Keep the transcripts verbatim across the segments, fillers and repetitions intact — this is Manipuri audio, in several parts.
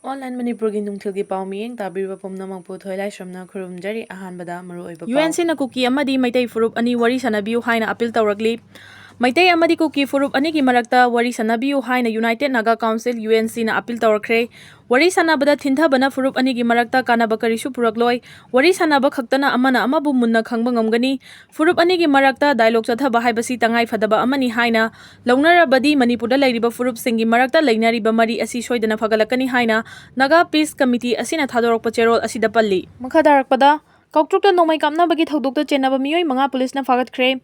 ꯑꯣꯟꯂꯥꯏꯟ ꯃꯅꯤꯄꯨꯔꯒꯤ ꯅꯨꯡꯊꯤꯜꯒꯤ ꯄꯥꯎ ꯃꯤꯠꯌꯦꯡ ꯇꯥꯕꯤꯔꯤꯕ ꯄꯨꯝꯅꯃꯛꯄꯨ ꯊꯣꯏꯂꯥꯏꯁ꯭ꯔꯝꯅ ꯈꯨꯔꯨꯝꯖꯔꯤ꯫ ꯑꯍꯥꯟꯕꯗ ꯃꯔꯨꯑꯣꯏꯕ ꯄꯥꯎ꯫ ꯌꯨ ꯑꯦꯟ ꯁꯤꯅ ꯀꯨꯀꯤ ꯑꯃꯗꯤ ꯃꯩꯇꯩ ꯐꯨꯔꯨꯞ ꯑꯅꯤ ꯋꯥꯔꯤ ꯁꯥꯟꯅꯕꯤꯌꯨ ꯍꯥꯏꯅ ꯑꯄꯤꯜ ꯇꯧꯔꯛꯂꯤ꯫ ꯃꯩꯇꯩ ꯑꯃꯗꯤ ꯀꯨꯀꯤ ꯐꯨꯔꯨꯞ ꯑꯅꯤꯒꯤ ꯃꯔꯛꯇ ꯋꯥꯔꯤ ꯁꯥꯟꯅꯕꯤꯌꯨ ꯍꯥꯏꯅ united Naga council, U N ꯁꯤꯅ ꯑꯄꯤꯜ ꯇꯧꯔꯛꯈ꯭ꯔꯦ꯫ ꯋꯥꯔꯤ ꯁꯥꯟꯅꯕꯗ ꯊꯤꯟꯊꯕꯅ ꯐꯨꯔꯨꯞ ꯑꯅꯤꯒꯤ ꯃꯔꯛꯇ ꯀꯥꯟꯅꯕ ꯀꯔꯤꯁꯨ ꯄꯨꯔꯛꯂꯣꯏ꯫ ꯋꯥꯔꯤ ꯁꯥꯟꯅꯕ ꯈꯛꯇꯅ ꯑꯃꯅ ꯑꯃꯕꯨ ꯃꯨꯟꯅ ꯈꯪꯕ ꯉꯝꯒꯅꯤ꯫ ꯐꯨꯔꯨꯞ ꯑꯅꯤꯒꯤ ꯃꯔꯛꯇ ꯗꯥꯏꯂꯣꯒ ꯆꯠꯊꯕ ꯍꯥꯏꯕꯁꯤ ꯇꯉꯥꯏ ꯐꯗꯕ ꯑꯃꯅꯤ ꯍꯥꯏꯅ ꯂꯧꯅꯔꯕꯗꯤ ꯃꯅꯤꯄꯨꯔꯗ ꯂꯩꯔꯤꯕ ꯐꯨꯔꯨꯞꯁꯤꯡꯒꯤ ꯃꯔꯛꯇ ꯂꯩꯅꯔꯤꯕ ꯃꯔꯤ ꯑꯁꯤ ꯁꯣꯏꯗꯅ ꯐꯒꯠꯂꯛꯀꯅꯤ ꯍꯥꯏꯅ ꯅꯥꯒꯥ ꯄꯤꯁ ꯀꯃꯤꯇꯤ ꯑꯁꯤꯅ ꯊꯥꯗꯣꯔꯛꯄ ꯆꯦꯔꯣꯜ ꯑꯁꯤꯗ ꯄꯜꯂꯤ꯫ ꯃꯈꯥ ꯇꯥꯔꯛꯄꯗ, ꯀꯧꯇ꯭ꯔꯨꯛꯇ ꯅꯣꯡꯃꯩ ꯀꯥꯞꯅꯕꯒꯤ ꯊꯧꯗꯣꯛꯇ ꯆꯦꯟꯅꯕ ꯃꯤꯑꯣꯏ ꯃꯉꯥ ꯄꯨꯂꯤꯁꯅ ꯐꯥꯒꯠꯈ꯭ꯔꯦ꯫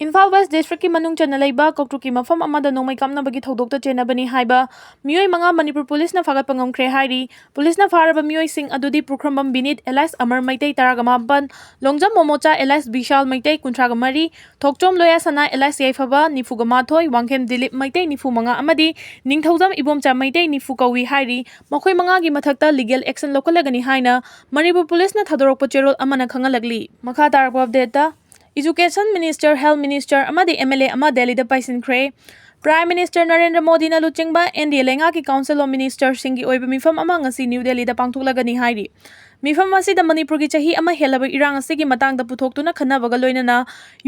ꯏꯝꯐꯥꯜ ꯋꯦꯁ ꯗꯤꯁꯇ꯭ꯔꯤꯛꯀꯤ ꯃꯅꯨꯡ ꯆꯟꯅ ꯂꯩꯕ ꯀꯧꯇ꯭ꯔꯨꯛꯀꯤ ꯃꯐꯝ ꯑꯃꯗ ꯅꯣꯡꯃꯩ ꯀꯥꯞꯅꯕꯒꯤ ꯊꯧꯗꯣꯛꯇ ꯆꯦꯟꯅꯕꯅꯤ ꯍꯥꯏꯕ ꯃꯤꯑꯣꯏ ꯃꯉꯥ ꯃꯅꯤꯄꯨꯔ ꯄꯨꯂꯤꯁꯅ ꯐꯥꯒꯠꯄ ꯉꯝꯈ꯭ꯔꯦ ꯍꯥꯏꯔꯤ꯫ ꯄꯨꯂꯤꯁꯅ ꯐꯥꯔꯕ ꯃꯤꯑꯣꯏꯁꯤꯡ ꯑꯗꯨꯗꯤ ꯄꯨꯈ꯭ꯔꯝꯕꯝ ꯕꯤꯅꯤꯠ alias ꯑꯃꯔ ꯃꯩꯇꯩ ꯇꯔꯥꯃꯥꯄꯟ, ꯂꯣꯡꯖꯝ ꯃꯣꯃꯣꯆꯥ alias ꯕꯤꯁꯥꯜ ꯃꯩꯇꯩ ꯀꯨꯟꯊ꯭ꯔꯥꯃꯔꯤ, ꯊꯣꯛꯆꯣꯝ ꯂꯣꯌꯥꯁꯅꯥ alias ꯌꯥꯏꯐꯕ ꯅꯤꯐꯨꯃꯥꯊꯣꯏ, ꯋꯥꯡꯈꯦꯝ ꯗꯤꯂꯤꯞ ꯃꯩꯇꯩ ꯅꯤꯐꯨꯃꯉꯥ ꯑꯃꯗꯤ ꯅꯤꯡꯊꯧꯖꯝ ꯏꯕꯣꯝꯆꯥ ꯃꯩꯇꯩ ꯅꯤꯐꯨ ꯀꯧꯏ ꯍꯥꯏꯔꯤ꯫ ꯃꯈꯣꯏ ꯃꯉꯥꯒꯤ ꯃꯊꯛꯇ ꯂꯤꯒꯦꯜ ꯑꯦꯛꯁꯟ ꯂꯧꯈꯠꯂꯒꯅꯤ ꯍꯥꯏꯅ ꯃꯅꯤꯄꯨꯔ ꯄꯨꯂꯤꯁꯅ ꯊꯥꯗꯣꯔꯛꯄ ꯆꯦꯔꯣꯜ ꯑꯃꯅ ꯈꯪꯍꯜꯂꯛꯂꯤ꯫ ꯃꯈꯥ ꯇꯥꯔꯛꯄ ꯑꯞꯗꯦꯠꯇ, Education Minister, Health Minister ꯑꯃꯗꯤ ꯑꯦꯝ ꯑꯦꯜ ꯑꯦ ꯑꯃ ꯗꯦꯜꯂꯤꯗ ꯄꯥꯏꯁꯤꯟꯈ꯭ꯔꯦ꯫ ꯄ꯭ꯔꯥꯏꯝ ꯃꯤꯅꯤꯁꯇꯔ ꯅꯔꯦꯟꯗ꯭ꯔ ꯃꯣꯗꯤꯅ ꯂꯨꯆꯤꯡꯕ ꯑꯦꯟ ꯗꯤ ꯑꯦ ꯂꯩꯉꯥꯛꯀꯤ ꯀꯥꯎꯟꯁꯤꯜ ꯑꯣꯐ ꯃꯤꯅꯤꯁꯇꯔꯁꯤꯡꯒꯤ ꯑꯣꯏꯕ ꯃꯤꯐꯝ ꯑꯃ ꯉꯁꯤ ꯅ꯭ꯌꯨ ꯗꯦꯜꯂꯤꯗ ꯄꯥꯡꯊꯣꯛꯂꯒꯅꯤ ꯍꯥꯏꯔꯤ꯫ ꯃꯤꯐꯝ ꯑꯁꯤꯗ ꯃꯅꯤꯄꯨꯔꯒꯤ ꯆꯍꯤ ꯑꯃ ꯍꯦꯜꯂꯕ ꯏꯔꯥꯡ ꯑꯁꯤꯒꯤ ꯃꯇꯥꯡꯗ ꯄꯨꯊꯣꯛꯇꯨꯅ ꯈꯟꯅꯕꯒ ꯂꯣꯏꯅꯅ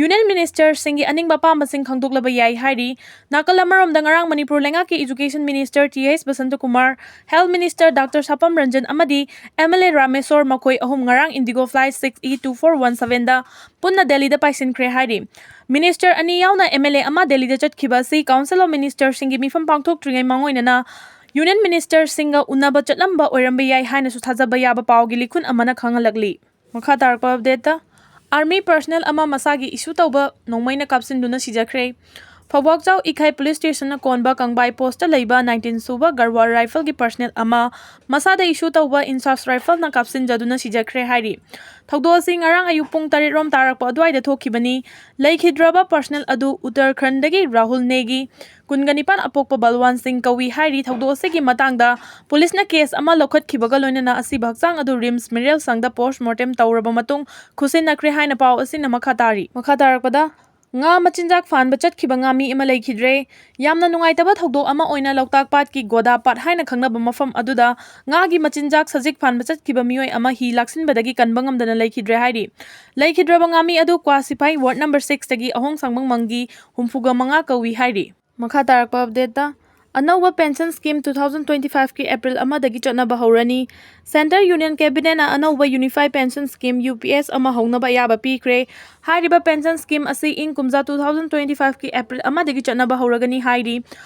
ꯌꯨꯅꯤꯌꯟ ꯃꯤꯅꯤꯁꯇꯔꯁꯤꯡꯒꯤ ꯑꯅꯤꯡꯕ ꯑꯄꯥꯝꯕꯁꯤꯡ ꯈꯪꯗꯣꯛꯂꯕ ꯌꯥꯏ ꯍꯥꯏꯔꯤ꯫ ꯅꯥꯀꯜ ꯑꯃꯔꯣꯝꯗ, ꯉꯔꯥꯡ ꯃꯅꯤꯄꯨꯔ ꯂꯩꯉꯥꯛꯀꯤ education minister T H Basantakumar, health minister doctor Sapam Ranjan ꯑꯃꯗꯤ ꯑꯦꯝ ꯑꯦꯜ ꯑꯦ ꯔꯥꯃꯦꯁꯣꯔ, ꯃꯈꯣꯏ ꯑꯍꯨꯝ ꯉꯔꯥꯡ IndiGo flight six E two four one ꯁꯚꯦꯟꯗ ꯄꯨꯟꯅ ꯗꯦꯜꯂꯤꯗ ꯄꯥꯏꯁꯤꯟꯈ꯭ꯔꯦ ꯍꯥꯏꯔꯤ꯫ ꯃꯤꯅꯤꯁꯇꯔ ꯑꯅꯤ ꯌꯥꯎꯅ ꯑꯦꯝ ꯑꯦꯜ ꯑꯦ ꯑꯃ ꯗꯦꯜꯂꯤꯗ ꯆꯠꯈꯤꯕ ꯑꯁꯤ ꯀꯥꯎꯟꯁꯤꯜ ꯑꯣꯐ ꯃꯤꯅꯤꯁꯇꯔꯁꯤꯡꯒꯤ ꯃꯤꯐꯝ ꯄꯥꯡꯊꯣꯛꯇ꯭ꯔꯤꯉꯩ ꯃꯥꯡꯑꯣꯏꯅꯅ ꯌꯨꯅꯤꯌꯟ ꯃꯤꯅꯤꯁꯇꯔꯁꯤꯡꯒ ꯎꯅꯕ ꯆꯠꯂꯝꯕ ꯑꯣꯏꯔꯝꯕ ꯌꯥꯏ ꯍꯥꯏꯅꯁꯨ ꯊꯥꯖꯕ ꯌꯥꯕ ꯄꯥꯎꯒꯤ ꯂꯤꯈꯨꯟ ꯑꯃꯅ ꯈꯪꯍꯜꯂꯛꯂꯤ꯫ ꯃꯈꯥ ꯇꯥꯔꯛꯄ ꯑꯞꯗꯦꯠꯇ, ꯑꯥꯔꯃꯤ ꯄꯔꯁꯅꯦꯜ ꯑꯃ ꯃꯁꯥꯒꯤ ꯏꯁꯨ ꯇꯧꯕ ꯅꯣꯡꯃꯩꯅ ꯀꯥꯞꯁꯤꯟꯗꯨꯅ ꯁꯤꯖꯈ꯭ꯔꯦ꯫ ꯐꯧꯕꯥꯛꯆꯥꯎ ꯏꯈꯥꯏ ꯄꯨꯂꯤꯁ ꯁ꯭ꯇꯦꯁꯟꯅ ꯀꯣꯟꯕ ꯀꯪꯕꯥꯏ ꯄꯣꯁꯇ ꯂꯩꯕ ꯅꯥꯏꯟꯇꯤꯟ ꯁꯨꯕ ꯒꯔꯋꯥꯔ ꯔꯥꯏꯐꯜꯒꯤ ꯄꯔꯁꯅꯦꯜ ꯑꯃ ꯃꯁꯥꯗ ꯏꯁꯨ ꯇꯧꯕ ꯏꯟꯁꯥꯁ ꯔꯥꯏꯐꯜꯅ ꯀꯥꯞꯁꯤꯟꯖꯗꯨꯅ ꯁꯤꯖꯈ꯭ꯔꯦ ꯍꯥꯏꯔꯤ꯫ ꯊꯧꯗꯣꯛ ꯑꯁꯤ ꯉꯔꯥꯡ ꯑꯌꯨꯛ ꯄꯨꯡ ꯇꯔꯦꯠ ꯔꯣꯝ ꯇꯥꯔꯛꯄ ꯑꯗꯨꯋꯥꯏꯗ ꯊꯣꯛꯈꯤꯕꯅꯤ꯫ ꯂꯩꯈꯤꯗ꯭ꯔꯕ ꯄꯔꯁꯅꯦꯜ ꯑꯗꯨ ꯎꯠꯇꯔꯈꯟꯗꯒꯤ ꯔꯥꯍꯨꯜ ꯅꯦꯒꯤ, ꯀꯨꯟꯒ ꯅꯤꯄꯥꯟ, ꯑꯄꯣꯛꯄ ꯕꯜꯋꯥꯟ ꯁꯤꯡ ꯀꯧꯏ ꯍꯥꯏꯔꯤ꯫ ꯊꯧꯗꯣꯛ ꯑꯁꯤꯒꯤ ꯃꯇꯥꯡꯗ ꯄꯨꯂꯤꯁꯅ ꯀꯦꯁ ꯑꯃ ꯂꯧꯈꯠꯈꯤꯕꯒ ꯂꯣꯏꯅꯅ ꯑꯁꯤꯕ ꯍꯛꯆꯥꯡ ꯑꯗꯨ ꯔꯤꯝꯁ ꯃꯤꯔꯦꯜ ꯁꯪꯗ ꯄꯣꯁꯃꯣꯔꯇꯦꯝ ꯇꯧꯔꯕ ꯃꯇꯨꯡ ꯈꯨꯠꯁꯤꯟꯅꯈ꯭ꯔꯦ ꯍꯥꯏꯅ ꯄꯥꯎ ꯑꯁꯤꯅ ꯃꯈꯥ ꯇꯥꯔꯤ꯫ ꯃꯈꯥ ꯇꯥꯔꯛꯄꯗ, ꯉꯥ ꯃꯆꯤꯟꯖꯥꯛ ꯐꯥꯟꯕ ꯆꯠꯈꯤꯕ ꯉꯥꯃꯤ ꯑꯃ ꯂꯩꯈꯤꯗ꯭ꯔꯦ꯫ ꯌꯥꯝꯅ ꯅꯨꯡꯉꯥꯏꯇꯕ ꯊꯧꯗꯣꯛ ꯑꯃ ꯑꯣꯏꯅ ꯂꯣꯛꯇꯥꯛ ꯄꯥꯠꯀꯤ ꯒꯣꯗꯥ ꯄꯥꯠ ꯍꯥꯏꯅ ꯈꯪꯅꯕ ꯃꯐꯝ ꯑꯗꯨꯗ ꯉꯥꯒꯤ ꯃꯆꯤꯟꯖꯥꯛ ꯁꯖꯤꯛ ꯐꯥꯟꯕ ꯆꯠꯈꯤꯕ ꯃꯤꯑꯣꯏ ꯑꯃ ꯍꯤ ꯂꯥꯛꯁꯤꯟꯕꯗꯒꯤ ꯀꯟꯕ ꯉꯝꯗꯅ ꯂꯩꯈꯤꯗ꯭ꯔꯦ ꯍꯥꯏꯔꯤ꯫ ꯂꯩꯈꯤꯗ꯭ꯔꯕ ꯉꯥꯃꯤ ꯑꯗꯨ ꯀ꯭ꯋꯥ ꯁꯤꯐꯥꯏ ꯋꯥꯔꯗ ꯅꯝꯕꯔ ꯁꯤꯛꯁꯇꯒꯤ ꯑꯍꯣꯡ ꯁꯥꯡꯕꯪ ꯃꯪꯒꯤ ꯍꯨꯝꯐꯨꯒ ꯃꯉꯥ ꯀꯧꯏ ꯍꯥꯏꯔꯤ꯫ ꯃꯈꯥ ꯇꯥꯔꯛꯄ ꯑꯞꯗꯦꯠꯇ, ꯑꯅꯧꯕ pension scheme two thousand twenty ꯐꯥꯏꯚꯀꯤ ꯑꯦꯄ꯭ꯔꯤꯜ ꯑꯃꯗꯒꯤ ꯆꯠꯅꯕ ꯍꯧꯔꯅꯤ꯫ ꯁꯦꯟꯇꯔ ꯌꯨꯅꯤꯌꯟ ꯀꯦꯕꯤꯅꯦꯠꯅ ꯑꯅꯧꯕ unified pension scheme, U P S, ꯑꯃ ꯍꯧꯅꯕ ꯑꯌꯥꯕ ꯄꯤꯈ꯭ꯔꯦ꯫ ꯍꯥꯏꯔꯤꯕ ꯄꯦꯟꯁꯟ ꯁ꯭ꯀꯤꯝ ꯑꯁꯤ ꯏꯪ ꯀꯨꯝꯖꯥ ꯇꯨ ꯊꯥꯎꯖꯟ ꯇ꯭ꯋꯦꯟꯇꯤ ꯐꯥꯏꯚꯀꯤ ꯑꯦꯄ꯭ꯔꯤꯜ ꯑꯃꯗꯒꯤ ꯆꯠꯅꯕ ꯍꯧꯔꯒꯅꯤ ꯍꯥꯏꯔꯤ꯫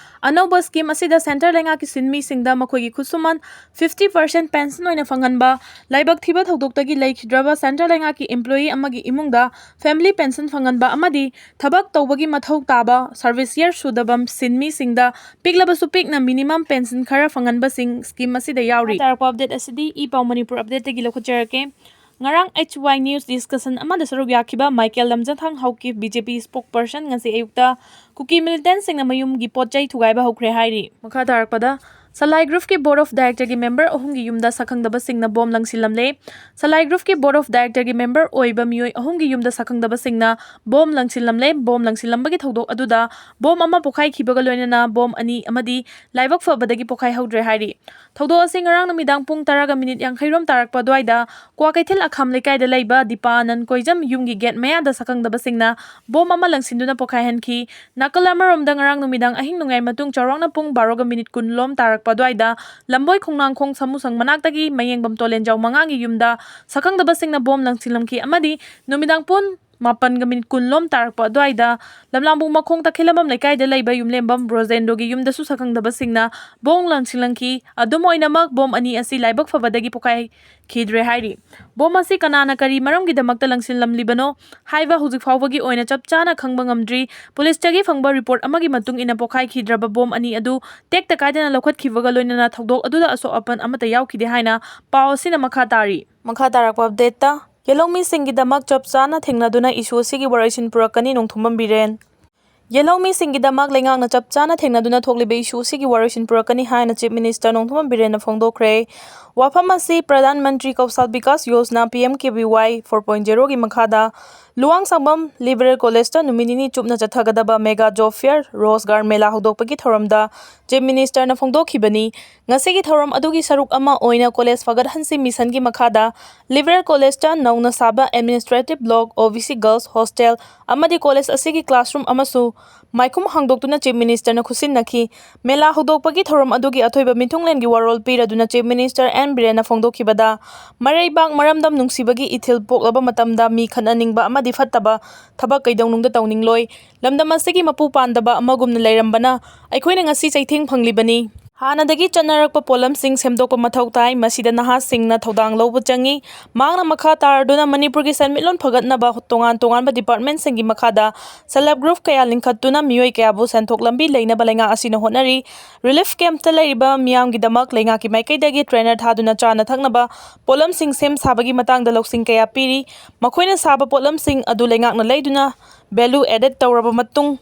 ꯑꯅꯧꯕ ꯁ꯭ꯀꯤꯝ ꯑꯁꯤꯗ ꯁꯦꯟꯇꯔ ꯂꯩꯉꯥꯛꯀꯤ ꯁꯤꯟꯃꯤꯁꯤꯡꯗ ꯃꯈꯣꯏꯒꯤ ꯈꯨꯠꯁꯨꯃꯟ ꯐꯤꯐꯇꯤ ꯄꯥꯔꯁꯦꯟ ꯄꯦꯟꯁꯟ ꯑꯣꯏꯅ ꯐꯪꯍꯟꯕ, ꯂꯥꯏꯕꯛ ꯊꯤꯕ ꯊꯧꯗꯣꯛꯇꯒꯤ ꯂꯩꯈꯤꯗ꯭ꯔꯕ ꯁꯦꯟꯇꯔ ꯂꯩꯉꯥꯛꯀꯤ ꯏꯝꯄ꯭ꯂꯣꯌꯤ ꯑꯃꯒꯤ ꯏꯃꯨꯡꯗ ꯐꯦꯃꯤꯂꯤ ꯄꯦꯟꯁꯟ ꯐꯪꯍꯟꯕ ꯑꯃꯗꯤ ꯊꯕꯛ ꯇꯧꯕꯒꯤ ꯃꯊꯧ ꯇꯥꯕ ꯁꯔꯚꯤꯁ ꯌꯔ ꯁꯨꯗꯕ ꯁꯤꯟꯃꯤꯁꯤꯡꯗ ꯄꯤꯛꯂꯕꯁꯨ ꯄꯤꯛꯅ ꯃꯤꯅꯤꯃꯝ ꯄꯦꯟꯁꯟ ꯈꯔ ꯐꯪꯍꯟꯕꯁꯤꯡ ꯁ꯭ꯀꯤꯝ ꯑꯁꯤꯗ ꯌꯥꯎꯔꯤ꯫ ꯇꯥꯔꯛꯄ ꯑꯞꯗꯦꯠ ꯑꯁꯤꯗꯤ ꯏ ꯄꯥꯎ ꯃꯅꯤꯄꯨꯔ ꯑꯞꯗꯦꯠꯇꯒꯤ ꯂꯧꯈꯠꯆꯔꯛꯀꯦ꯫ ꯉꯔꯥꯡ ꯑꯩꯆ ꯋꯥꯏ ꯅ꯭ꯌꯨꯁ ꯗꯤꯁꯀꯁꯟ ꯑꯃꯗ ꯁꯔꯨꯛ ꯌꯥꯈꯤꯕ ꯃꯥꯏꯀꯦꯜ ꯂꯝꯖꯊꯥꯡ ꯍꯧꯀꯤꯞ, ꯕꯤ ꯖꯦ ꯄꯤ ꯁ꯭ꯄꯣꯛ ꯄꯔꯁꯟ, ꯉꯁꯤ ꯑꯌꯨꯛꯇ ꯀꯨꯀꯤ ꯃꯤꯂꯤꯇꯦꯟꯠꯁꯤꯡꯅ ꯃꯌꯨꯝꯒꯤ ꯄꯣꯠ ꯆꯩ ꯊꯨꯒꯥꯏꯕ ꯍꯧꯈ꯭ꯔꯦ ꯍꯥꯏꯔꯤ꯫ ꯃꯈꯥ ꯇꯥꯔꯛꯄꯗ, ꯁꯂꯥꯏ ꯒ꯭ꯔꯨꯞꯀꯤ ꯕꯣꯔꯗ ꯑꯣꯐ ꯗꯥꯏꯔꯦꯛꯇꯔꯒꯤ ꯃꯦꯝꯕꯔ ꯑꯍꯨꯝꯒꯤ ꯌꯨꯝꯗ ꯁꯛꯈꯪꯗꯕꯁꯤꯡꯅ bomb ꯂꯪꯁꯤꯜꯂꯝꯂꯦ꯫ Salai ꯒ꯭ꯔꯨꯞꯀꯤ board of ꯗꯥꯏꯔꯦꯛꯇꯔꯒꯤ member ꯑꯣꯏꯕ ꯃꯤꯑꯣꯏ ꯑꯍꯨꯝꯒꯤ ꯌꯨꯝꯗ ꯁꯛꯈꯪꯗꯕꯁꯤꯡꯅ ꯕꯣꯝ ꯂꯪꯁꯤꯜꯂꯝꯂꯦ꯫ ꯕꯣꯝ ꯂꯪꯁꯤꯜꯂꯝꯕꯒꯤ ꯊꯧꯗꯣꯛ ꯑꯗꯨꯗ ꯕꯣꯝ ꯑꯃ ꯄꯣꯈꯥꯏꯈꯤꯕꯒ ꯂꯣꯏꯅꯅ ꯕꯣꯝ ꯑꯅꯤ ꯑꯃꯗꯤ ꯂꯥꯏꯕꯛ ꯐꯕꯗꯒꯤ ꯄꯣꯈꯥꯏꯍꯧꯗ꯭ꯔꯦ ꯍꯥꯏꯔꯤ꯫ ꯊꯧꯗꯣꯛ ꯑꯁꯤ ꯉꯔꯥꯡ ꯅꯨꯃꯤꯗꯥꯡ ꯄꯨꯡ ꯇꯔꯥꯒ ꯃꯤꯅꯤꯠ ꯌꯥꯡꯈꯩꯔꯣꯝ ꯇꯥꯔꯛꯄ ꯑꯗꯨꯋꯥꯏꯗ ꯀ꯭ꯋꯥꯀꯩꯊꯦꯜ ꯑꯈꯥꯝ ꯂꯩꯀꯥꯏꯗ ꯂꯩꯕ ꯗꯤꯄꯥꯅꯟ ꯀꯣꯏꯖꯝ ꯌꯨꯝꯒꯤ ꯒꯦꯠ ꯃꯌꯥꯗ ꯁꯛꯈꯪꯗꯕꯁꯤꯡꯅ ꯕꯣꯝ ꯑꯃ ꯂꯪꯁꯤꯟꯗꯨꯅ ꯄꯣꯈꯥꯏꯍꯟꯈꯤ꯫ ꯅꯥꯀꯜ ꯑꯃꯔꯣꯝꯗ, ꯉꯔꯥꯡ ꯅꯨꯃꯤꯗꯥꯡ ꯑꯍꯤꯡ ꯅꯣꯡꯌꯥꯏ ꯃꯇꯨꯡ ꯆꯥꯎꯔꯥꯛꯅ ꯄꯨꯡ ꯕꯥꯔꯣꯒ ꯃꯤꯅꯤꯠ ꯀꯨꯟ ꯂꯣꯝ ꯇꯥꯔꯛꯄ ꯑꯗꯨꯋꯥꯏꯗ ꯂꯝꯕꯣꯏ ꯈꯣꯡꯅꯥꯡꯈꯣꯡ ꯁꯥꯃꯨꯁꯪ ꯃꯅꯥꯛꯇꯒꯤ ꯃꯌꯦꯡꯕꯝ ꯇꯣꯂꯦꯟꯖꯥꯎ ꯃꯉꯥꯒꯤ ꯌꯨꯝꯗ ꯁꯛꯈꯪꯗꯕꯁꯤꯡꯅ ꯕꯣꯝ ꯂꯪꯁꯤꯜꯂꯝꯈꯤ ꯑꯃꯗꯤ ꯅꯨꯃꯤꯗꯥꯡ ꯄꯨꯡ ꯃꯥꯄꯟꯒ ꯃꯤꯅꯤꯠ ꯀꯨꯟ ꯂꯣꯝ ꯇꯥꯔꯛꯄ ꯑꯗꯨꯋꯥꯏꯗ ꯂꯝꯂꯥꯡꯕꯨꯡ ꯃꯈꯣꯡ ꯇꯈꯦꯜꯂꯝꯕꯝ ꯂꯩꯀꯥꯏꯗ ꯂꯩꯕ ꯌꯨꯝꯂꯦꯝꯕꯝ ꯕ꯭ꯔꯣꯖꯦꯟꯗ꯭ꯔꯣꯒꯤ ꯌꯨꯝꯗꯁꯨ ꯁꯛꯈꯪꯗꯕꯁꯤꯡꯅ ꯕꯣꯝ ꯂꯪꯁꯤꯜꯂꯝꯈꯤ꯫ ꯑꯗꯨꯝ ꯑꯣꯏꯅꯃꯛ, ꯕꯣꯝ ꯑꯅꯤ ꯑꯁꯤ ꯂꯥꯏꯕꯛ ꯐꯕꯗꯒꯤ ꯄꯣꯈꯥꯏꯈꯤꯗ꯭ꯔꯦ ꯍꯥꯏꯔꯤ꯫ ꯕꯣꯝ ꯑꯁꯤ ꯀꯅꯥꯅ ꯀꯔꯤ ꯃꯔꯝꯒꯤꯗꯃꯛꯇ ꯂꯪꯁꯤꯜꯂꯝꯂꯤꯕꯅꯣ ꯍꯥꯏꯕ ꯍꯧꯖꯤꯛ ꯐꯥꯎꯕꯒꯤ ꯑꯣꯏꯅ ꯆꯞ ꯆꯥꯅ ꯈꯪꯕ ꯉꯝꯗ꯭ꯔꯤ꯫ ꯄꯨꯂꯤꯁꯇꯒꯤ ꯐꯪꯕ ꯔꯤꯄꯣꯔꯠ ꯑꯃꯒꯤ ꯃꯇꯨꯡ ꯏꯟꯅ, ꯄꯣꯈꯥꯏꯈꯤꯗ꯭ꯔꯕ ꯕꯣꯝ ꯑꯅꯤ ꯑꯗꯨ ꯇꯦꯛꯇ ꯀꯥꯏꯗꯅ ꯂꯧꯈꯠꯈꯤꯕꯒ ꯂꯣꯏꯅꯅ ꯊꯧꯗꯣꯛ ꯑꯗꯨꯗ ꯑꯁꯣꯛ ꯑꯄꯟ ꯑꯃꯠꯇ ꯌꯥꯎꯈꯤꯗꯦ ꯍꯥꯏꯅ ꯄꯥꯎ ꯑꯁꯤꯅ ꯃꯈꯥ ꯇꯥꯔꯤ꯫ ꯃꯈꯥ ꯇꯥꯔꯛꯄ ꯑꯞꯗꯦꯠꯇ, ꯌꯦꯜꯍꯧꯃꯤꯁꯤꯡꯒꯤꯗꯃꯛ ꯆꯞ ꯆꯥꯅ ꯊꯦꯡꯅꯗꯨꯅ ꯏꯁꯨ ꯑꯁꯤꯒꯤ ꯋꯥꯔꯣꯏꯁꯤꯟ ꯄꯨꯔꯛꯀꯅꯤ, ꯅꯣꯡꯊꯣꯝꯕꯝ ꯕꯤꯔꯦꯟ꯫ ꯌꯦꯜꯍꯧꯃꯤꯁꯤꯡꯒꯤꯗꯃꯛ ꯂꯩꯉꯥꯛꯅ ꯆꯞ ꯆꯥꯅ ꯊꯦꯡꯅꯗꯨꯅ ꯊꯣꯛꯂꯤꯕ ꯏꯁꯨ ꯑꯁꯤꯒꯤ ꯋꯥꯔꯣꯏꯁꯤꯟ ꯄꯨꯔꯛꯀꯅꯤ ꯍꯥꯏꯅ ꯆꯤꯐ ꯃꯤꯅꯤꯁꯇꯔ ꯅꯣꯡꯊꯣꯝꯕꯝ ꯕꯤꯔꯦꯟꯅ ꯐꯣꯡꯗꯣꯛꯈ꯭ꯔꯦ꯫ ꯋꯥꯐꯝ ꯑꯁꯤ ꯄ꯭ꯔꯙꯥꯟ ꯃꯟꯇ꯭ꯔꯤ ꯀꯧꯁꯥꯜ ꯕꯤꯀꯥꯁ ꯌꯣꯖꯅꯥ, ꯄꯤ ꯑꯦꯝ ꯀꯦ ꯚꯤ ꯋꯥꯏ ꯐꯣꯔ ꯄꯣꯏꯟ ꯖꯦꯔꯣꯒꯤ ꯃꯈꯥꯗ ꯂꯨꯋꯥꯡꯁꯥꯡꯕꯝ Liberal Collegeꯇ ꯅꯨꯃꯤꯠ ꯅꯤꯅꯤ ꯆꯨꯞꯅ ꯆꯠꯊꯒꯗꯕ Mega Job Fair Rozgar Mela ꯍꯧꯗꯣꯛꯄꯒꯤ ꯊꯧꯔꯝꯗ Chief Ministerꯅ ꯐꯣꯡꯗꯣꯛꯈꯤꯕꯅꯤ꯫ ꯉꯁꯤꯒꯤ ꯊꯧꯔꯝ ꯑꯗꯨꯒꯤ ꯁꯔꯨꯛ ꯑꯃ ꯑꯣꯏꯅ college ꯐꯒꯠꯍꯟꯁꯤ missionꯒꯤ ꯃꯈꯥꯗ Liberal Collegeꯇ ꯅꯧꯅ ꯁꯥꯕ Administrative Block, OBC Girls Hostel ꯑꯃꯗꯤ college ꯑꯁꯤꯒꯤ classroom ꯑꯃꯁꯨ ꯃꯥꯏꯈꯨꯝ ꯍꯥꯡꯗꯣꯛꯇꯨꯅ Chief Ministerꯅ ꯈꯨꯠꯁꯤꯟꯅꯈꯤ꯫ ꯃꯦꯂꯥ ꯍꯧꯗꯣꯛꯄꯒꯤ ꯊꯧꯔꯝ ꯑꯗꯨꯒꯤ ꯑꯊꯣꯏꯕ ꯃꯤꯊꯨꯡꯂꯦꯟꯒꯤ ꯋꯥꯔꯣꯜ ꯄꯤꯔꯗꯨꯅ Chief Minister ꯑꯦꯟ ꯕꯤꯔꯦꯟꯅ ꯐꯣꯡꯗꯣꯛꯈꯤꯕꯗ, ꯃꯔꯩꯕꯥꯛ ꯃꯔꯝꯗꯝ ꯅꯨꯡꯁꯤꯕꯒꯤ ꯏꯊꯤꯜ ꯄꯣꯛꯂꯕ ꯃꯇꯝꯗ ꯃꯤ ꯈꯠꯅꯅꯤꯡꯕ ꯑꯃꯗꯤ ꯐꯠꯇꯕ ꯊꯕꯛ ꯀꯩꯗꯧꯅꯨꯡꯗ ꯇꯧꯅꯤꯡꯂꯣꯏ꯫ ꯂꯝꯗꯝ ꯑꯁꯤꯒꯤ ꯃꯄꯨ ꯄꯥꯟꯗꯕ ꯑꯃꯒꯨꯝꯅ ꯂꯩꯔꯝꯕꯅ ꯑꯩꯈꯣꯏꯅ ꯉꯁꯤ ꯆꯩꯊꯦꯡ ꯐꯪꯂꯤꯕꯅꯤ꯫ ꯍꯥꯟꯅꯗꯒꯤ ꯆꯠꯅꯔꯛꯄ ꯄꯣꯠꯂꯝꯁꯤꯡ ꯁꯦꯝꯗꯣꯛꯄ ꯃꯊꯧ ꯇꯥꯏ꯫ ꯃꯁꯤꯗ ꯅꯍꯥꯁꯤꯡꯅ ꯊꯧꯗꯥꯡ ꯂꯧꯕ ꯆꯪꯏ꯫ ꯃꯍꯥꯛꯅ ꯃꯈꯥ ꯇꯥꯔꯗꯨꯅ ꯃꯅꯤꯄꯨꯔꯒꯤ ꯁꯦꯟꯃꯤꯠꯂꯣꯟ ꯐꯒꯠꯅꯕ ꯇꯣꯉꯥꯟ ꯇꯣꯉꯥꯟꯕ departmentꯁꯤꯡꯒꯤ ꯃꯈꯥꯗ self help group ꯀꯌꯥ ꯂꯤꯡꯈꯠꯇꯨꯅ ꯃꯤꯑꯣꯏ ꯀꯌꯥꯕꯨ ꯁꯦꯟꯊꯣꯛ ꯂꯝꯕꯤ ꯂꯩꯅꯕ ꯂꯩꯉꯥꯛ ꯑꯁꯤꯅ ꯍꯣꯠꯅꯔꯤ꯫ Relief campꯇ ꯂꯩꯔꯤꯕ ꯃꯤꯌꯥꯝꯒꯤꯗꯃꯛ ꯂꯩꯉꯥꯛꯀꯤ ꯃꯥꯏꯀꯩꯗꯒꯤ trainer ꯊꯥꯗꯨꯅ ꯆꯥꯅ ꯊꯛꯅꯕ ꯄꯣꯠꯂꯝꯁꯤꯡ ꯁꯦꯝ ꯁꯥꯕꯒꯤ ꯃꯇꯥꯡꯗ ꯂꯧꯁꯤꯡ ꯀꯌꯥ ꯄꯤꯔꯤ꯫ ꯃꯈꯣꯏꯅ ꯁꯥꯕ ꯄꯣꯠꯂꯝꯁꯤꯡ ꯑꯗꯨ ꯂꯩꯉꯥꯛꯅ ꯂꯩꯗꯨꯅ value added ꯇꯧꯔꯕ ꯃꯇꯨꯡ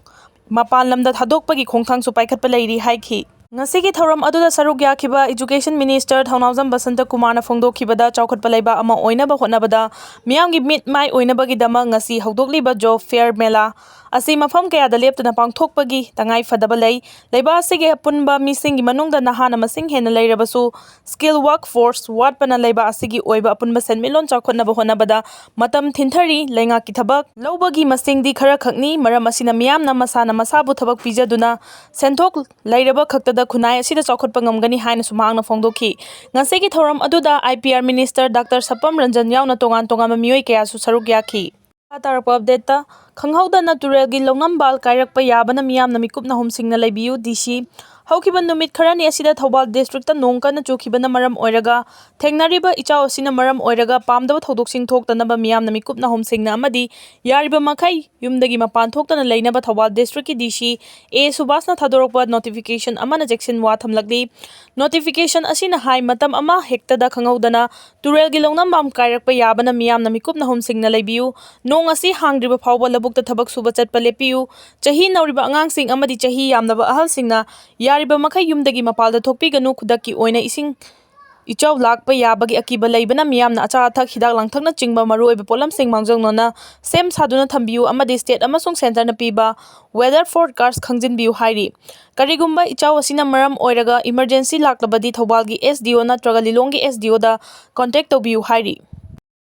ꯃꯄꯥꯟ ꯂꯝꯗ ꯊꯥꯗꯣꯛꯄꯒꯤ ꯈꯣꯡꯊꯥꯡꯁꯨ ꯄꯥꯏꯈꯠꯄ ꯂꯩꯔꯤ ꯍꯥꯏꯈꯤ꯫ ꯉꯁꯤꯒꯤ ꯊꯧꯔꯝ ꯑꯗꯨꯗ ꯁꯔꯨꯛ ꯌꯥꯈꯤꯕ Education Minister ꯊꯧꯅꯥꯎꯖꯝ ꯕꯁꯟꯇ ꯀꯨꯃꯥꯔꯅ ꯐꯣꯡꯗꯣꯛꯈꯤꯕꯗ, ꯆꯥꯎꯈꯠꯄ ꯂꯩꯕꯥꯛ ꯑꯃ ꯑꯣꯏꯅꯕ ꯍꯣꯠꯅꯕꯗ ꯃꯤꯌꯥꯝꯒꯤ ꯃꯤꯠ ꯃꯥꯏ ꯑꯣꯏꯅꯕꯒꯤꯗꯃꯛ ꯉꯁꯤ ꯍꯧꯗꯣꯛꯂꯤꯕ Job Fair ꯃꯦꯂꯥ ꯑꯁꯤ ꯃꯐꯝ ꯀꯌꯥꯗ ꯂꯦꯞꯇꯅ ꯄꯥꯡꯊꯣꯛꯄꯒꯤ ꯇꯉꯥꯏ ꯐꯗꯕ ꯂꯩ꯫ ꯂꯩꯕꯥꯛ ꯑꯁꯤꯒꯤ ꯑꯄꯨꯟꯕ ꯃꯤꯁꯤꯡꯒꯤ ꯃꯅꯨꯡꯗ ꯅꯍꯥꯅ ꯃꯁꯤꯡ ꯍꯦꯟꯅ ꯂꯩꯔꯕꯁꯨ, skill workforce ꯋꯥꯠꯄꯅ ꯂꯩꯕꯥꯛ ꯑꯁꯤꯒꯤ ꯑꯣꯏꯕ ꯑꯄꯨꯟꯕ ꯁꯦꯟꯃꯤꯠꯂꯣꯟ ꯆꯥꯎꯈꯠꯅꯕ ꯍꯣꯠꯅꯕꯗ ꯃꯇꯝ ꯊꯤꯟꯊꯔꯤ꯫ ꯂꯩꯉꯥꯛꯀꯤ ꯊꯕꯛ ꯂꯧꯕꯒꯤ ꯃꯁꯤꯡꯗꯤ ꯈꯔ ꯈꯛꯅꯤ꯫ ꯃꯔꯝ ꯑꯁꯤꯅ ꯃꯤꯌꯥꯝꯅ ꯃꯁꯥꯅ ꯃꯁꯥꯕꯨ ꯊꯕꯛ ꯄꯤꯖꯗꯨꯅ ꯁꯦꯟꯊꯣꯛ ꯂꯩꯔꯕ ꯈꯛꯇꯗ ꯈꯨꯟꯅꯥꯏ ꯑꯁꯤꯗ ꯆꯥꯎꯈꯠꯄ ꯉꯝꯒꯅꯤ ꯍꯥꯏꯅꯁꯨ ꯃꯍꯥꯛꯅ ꯐꯣꯡꯗꯣꯛꯈꯤ꯫ ꯉꯁꯤꯒꯤ ꯊꯧꯔꯝ ꯑꯗꯨꯗ I P R Minister Doctor ꯁꯄꯝ Ranjan ꯌꯥꯎꯅ ꯇꯣꯉꯥꯟ ꯇꯣꯉꯥꯟꯕ ꯃꯤꯑꯣꯏ ꯀꯌꯥꯁꯨ ꯁꯔꯨꯛ ꯌꯥꯈꯤ꯫ ꯃꯈꯥ ꯇꯥꯔꯛꯄ updateꯇ, ꯈꯪꯍꯧꯗꯅ ꯇꯨꯔꯦꯜꯒꯤ ꯂꯧꯅꯝꯕꯥꯜ ꯀꯥꯏꯔꯛꯄ ꯌꯥꯕꯅ ꯃꯤꯌꯥꯝꯅ ꯃꯤꯀꯨꯞ ꯅꯥꯍꯨꯝ ꯁꯤꯡꯅ ꯂꯩꯕꯤꯌꯨ, D C꯫ ꯍꯧꯈꯤꯕ ꯅꯨꯃꯤꯠ ꯈꯔꯅꯤ ꯑꯁꯤꯗ ꯊꯧꯕꯥꯜ districtꯇ ꯅꯣꯡ ꯀꯟꯅ ꯆꯨꯈꯤꯕꯅ ꯃꯔꯝ ꯑꯣꯏꯔꯒ ꯊꯦꯡꯅꯔꯤꯕ ꯏꯆꯥꯎ ꯑꯁꯤꯅ ꯃꯔꯝ ꯑꯣꯏꯔꯒ ꯄꯥꯝꯗꯕ ꯊꯧꯗꯣꯛꯁꯤꯡ ꯊꯣꯛꯇꯅꯕ ꯃꯤꯌꯥꯝꯅ ꯃꯤꯀꯨꯞ ꯅꯥꯍꯨꯝ ꯁꯤꯡꯅ ꯑꯃꯗꯤ ꯌꯥꯔꯤꯕ ꯃꯈꯩ ꯌꯨꯝꯗꯒꯤ ꯃꯄꯥꯟ ꯊꯣꯛꯇꯅ ꯂꯩꯅꯕ Thoubal districtꯀꯤ D C A ꯁꯨꯕꯥꯁꯅ ꯊꯥꯗꯣꯔꯛꯄ notification ꯑꯃꯅ ꯆꯦꯛꯁꯤꯟꯋꯥ ꯊꯝꯂꯛꯂꯤ꯫ Notification ꯑꯁꯤꯅ ꯍꯥꯏ, ꯃꯇꯝ ꯑꯃ ꯍꯦꯛꯇꯗ ꯈꯪꯍꯧꯗꯅ ꯇꯨꯔꯦꯜꯒꯤ ꯂꯧꯅꯝꯕꯥꯝ ꯀꯥꯏꯔꯛꯄ ꯌꯥꯕꯅ ꯃꯤꯌꯥꯝꯅ ꯃꯤꯀꯨꯞ ꯅꯥꯍꯨꯝ ꯁꯤꯡꯅ ꯂꯩꯕꯤꯌꯨ꯫ ꯅꯣꯡ ꯑꯁꯤ ꯍꯥꯡꯗ꯭ꯔꯤꯕ ꯐꯥꯎꯕ ꯂꯧꯕꯨꯛꯇ ꯊꯕꯛ ꯁꯨꯕ ꯆꯠꯄ ꯂꯦꯞꯄꯤꯌꯨ꯫ ꯆꯍꯤ ꯅꯧꯔꯤꯕ ꯑꯉꯥꯡꯁꯤꯡ ꯑꯃꯗꯤ ꯆꯍꯤ ꯌꯥꯝꯂꯕ ꯑꯍꯜꯁꯤꯡꯅ ꯌꯥꯔꯤꯕ ꯃꯈꯩ ꯌꯨꯝꯗꯒꯤ ꯃꯄꯥꯜꯗ ꯊꯣꯛꯄꯤꯒꯅꯨ꯫ ꯈꯨꯗꯛꯀꯤ ꯑꯣꯏꯅ ꯏꯁꯤꯡ ꯏꯆꯥꯎ ꯂꯥꯛꯄ ꯌꯥꯕꯒꯤ ꯑꯀꯤꯕ ꯂꯩꯕꯅ ꯃꯤꯌꯥꯝꯅ ꯑꯆꯥ ꯑꯊꯛ, ꯍꯤꯗꯥꯛ ꯂꯥꯡꯊꯛꯅꯆꯤꯡꯕ ꯃꯔꯨꯑꯣꯏꯕ ꯄꯣꯠꯂꯝꯁꯤꯡ ꯃꯥꯡꯖꯧꯅꯅ ꯁꯦꯝ ꯁꯥꯗꯨꯅ ꯊꯝꯕꯤꯌꯨ ꯑꯃꯗꯤ state ꯑꯃꯁꯨꯡ centreꯅ ꯄꯤꯕ weather forecast ꯈꯪꯖꯤꯟꯕꯤꯌꯨ ꯍꯥꯏꯔꯤ꯫ ꯀꯔꯤꯒꯨꯝꯕ ꯏꯆꯥꯎ ꯑꯁꯤꯅ ꯃꯔꯝ ꯑꯣꯏꯔꯒ emergency ꯂꯥꯛꯂꯕꯗꯤ ꯊꯧꯕꯥꯜꯒꯤ SDO ꯅꯠꯇ꯭ꯔꯒ ꯂꯤꯂꯣꯡꯒꯤ SDOꯗ contact ꯇꯧꯕꯤꯌꯨ ꯍꯥꯏꯔꯤ꯫